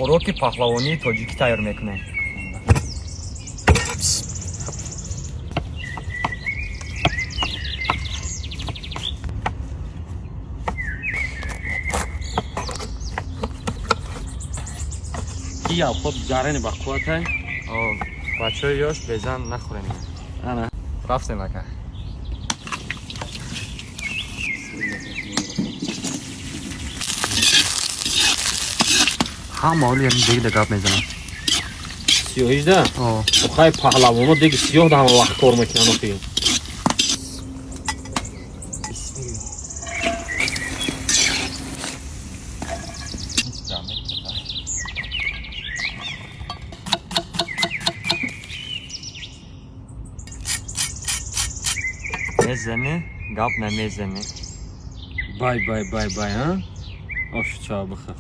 Хӯроки паҳлавонии тоҷикӣ тайёр мекунем. Ки ялхоб зарени ба қувватай. Бачаҳои ёш безан нахӯрем. Ана. Рафтем, ака. Ҳама оли ям дегда гап мезанам. Сиёҳижда? Охай, паҳлавоно деги сиёҳ да ҳама вақт кор мекунанд охи. Бисмилла. Мезани, гап намезани. Бай, бай, бай, бай, а? Ош ча бихӯр.